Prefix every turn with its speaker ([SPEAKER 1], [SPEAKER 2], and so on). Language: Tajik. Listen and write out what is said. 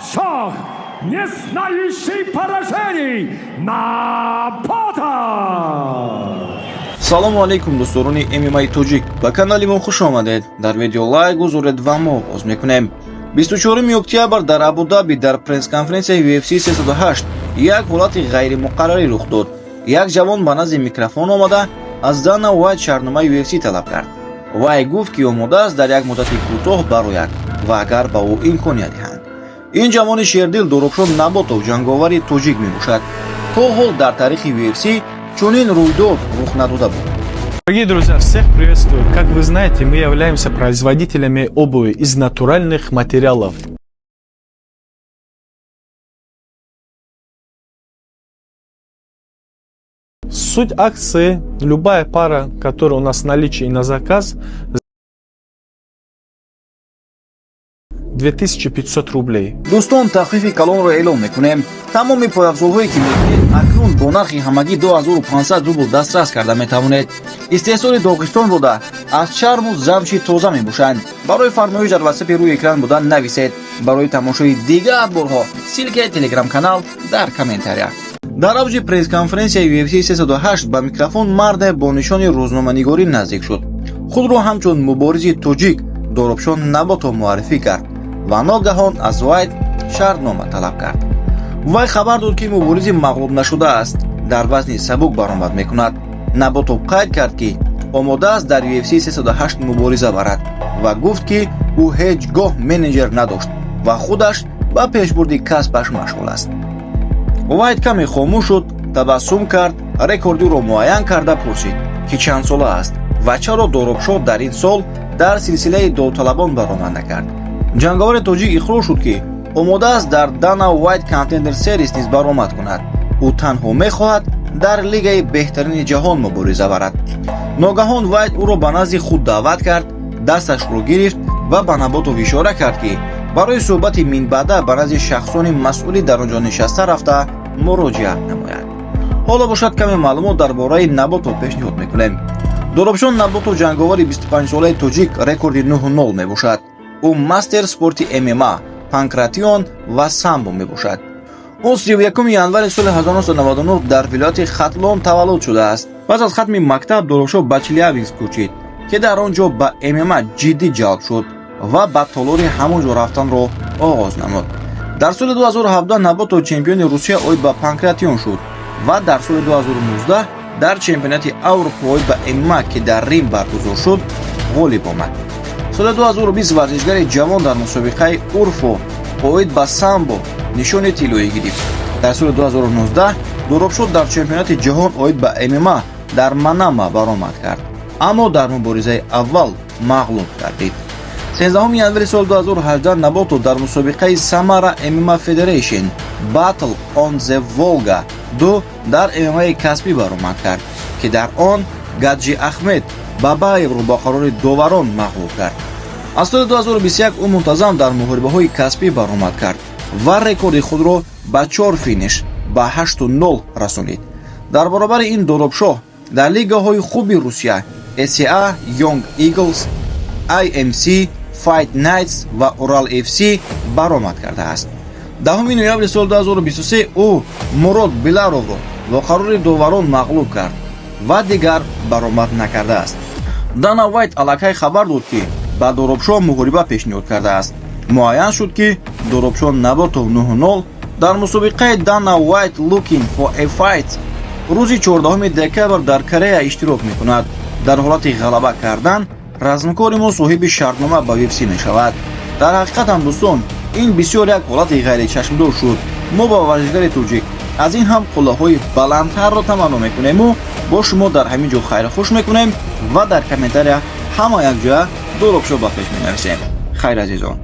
[SPEAKER 1] Шох, не знающий поражений, Наботов!
[SPEAKER 2] Салому алейкум, дӯстдорони ММАи тоҷик, ба канали мо хуш омадед. Дар видео лайк гузоред ва мо оғоз мекунем. 24 октябр дар Абудаби дар пресс-конференсияи UFC 308 як ҳолати ғайримуқаррарӣ рух дод. Як ҷавон ба назди микрофон омада, аз Дана Уайт шартномаи UFC талаб кард. Вай гуфт, ки омода аст дар як муддати кӯтоҳ барояд ва агар ба ӯ имконият диҳанд. Ин ҷавони шердил Доробшон Наботов, ҷанговари тоҷик мебошад. То ҳол дар таърихи UFC чунин рӯйдод рух надода буд.
[SPEAKER 3] Дорогие друзья, всех приветствую. Как вы знаете, мы являемся производителями обуви из натуральных материалов. Суть акции: любая пара, которая у нас в наличии на заказ, 2500 рублей.
[SPEAKER 2] Дӯстон, тахфифи калонро эълон мекунем. Тамоми пойафзолҳое, ки мебинед, акнун бо нархи ҳамагӣ 2500 рубл дастрас карда метавонед. Истеҳсоли Доғистон буда, аз чарму замши тоза мебошанд. Барои фармоиш дар ватсапи рӯи экран буда нависед. Барои тамошои дигар борҳо ссылка и телеграм-канал дар комментария. Дар авҷи пресс-конференсияи UFC 308 ба микрофон марде бо нишони рӯзноманигорӣ наздик шуд, худро ҳамчун муборизи тоҷик Доробшон Наботов муаррифӣ кард ва ногаҳон аз Вайт шартнома талаб кард. Вай хабар дод, ки муборизи мағлуб нашудааст, дар вазни сабук баромад мекунад. Наботов қайд кард, ки омода аст дар UFC 308 мубориза барад ва гуфт, ки ӯ ҳеҷ гоҳ менеҷер надошт ва худаш ба пешбурди касбаш машғул аст. Вайт каме хомӯш шуд, табассум кард, рекорди ӯро муайян карда пурсид, ки чанд сола аст ва чаро Доробшоҳ дар ин сол дар силсилаи довталабон баромад накард. Ҷанговари тоҷик иқрор шуд, ки омода аст дар Dana White Contender Series низ баромад кунад. Ӯ танҳо мехоҳад дар лигаи беҳтарини ҷаҳон мубориза барад. Ногаҳон Вайт ӯро ба назди худ даъват кард, дасташро гирифт ва ба Наботов ишора кард, ки барои суҳбати минбаъда ба назди шахсони масъули дар он ҷо нишаста рафта муроҷиат намояд. Ҳоло бошад, каме маълумот дар бораи Наботов пешниҳод мекунем. Доробшон Наботов, ҷанговари 25-солаи тоҷик, рекорди 9-0 мебошад. Ӯ мастер спорти ММА, панкратион ва самбо мебошад. Ӯ 31 январи соли 1999 дар вилояти Хатлон таваллуд шудааст. Пас аз хатми мактаб Доробшоҳ ба Челябинск кӯчид, ки дар он ҷо ба ММА ҷиддӣ ҷалб шуд ва ба толори ҳамон ҷо рафтанро оғоз намуд. Дар соли 2017 Наботов чемпиони Русия оид ба панкратион шуд ва дар соли 2019 дар чемпионати Аврупо оид ба ММА, ки дар Рим баргузор шуд, ғолиб омад. Соли 2020 варзишгари ҷавон дар мусобиқаи Урфо оид ба самбо нишони тиллоӣ гирифт. Дар соли 2019 Доробшоҳ дар чемпионати ҷаҳон оид ба ММА дар Манама баромад кард, аммо дар муборизаи аввал мағлуб гардид. 13 январи соли 2018 Наботов дар мусобиқаи Самара ММА Federation Battle on the Volga 2 дар ММАи касбӣ баромад кард, ки дар он Гаджи Ахмед Бабаевро бо қарори доварон мағлуб кард. Аз соли 2021 ӯ мунтазам дар муҳорибаҳои касбӣ баромад кард ва рекорди худро ба 4 финиш ба 8-0 расонид. Дар баробари ин Доробшоҳ дар лигаҳои хуби Русия ACA, Young Eagles, IMC, Fight Nights ва Урал FC баромад кардааст. 10 ноябри соли 2023 ӯ Мурод Биларовро бо қарори доварон мағлуб кард ва дигар баромад накардааст. Дана Вайт аллакай хабар дод, ки ба Доробшоҳ муҳориба пешниҳод кардааст. Муайян шуд, ки Доробшоҳ Наботов 9-0 дар мусобиқаи Dana White Looking for a Fight рӯзи 14 декабр дар Корея иштирок мекунад. Дар ҳолати ғалаба кардан размкори мо соҳиби шартнома ба UFC мешавад. Дар ҳақиқат ҳам, дӯстон, ин бисёр як ҳолати ғайричашмдор шуд. Мо ба варзишгари тоҷик аз ин ҳам қуллаҳои баландтарро таманно мекунему бо шумо дар ҳамин ҷо хайрхуш мекунем ва дар комментария ҳама якҷоя Доробшоҳ ба пеш менависем. Хайр, азизон.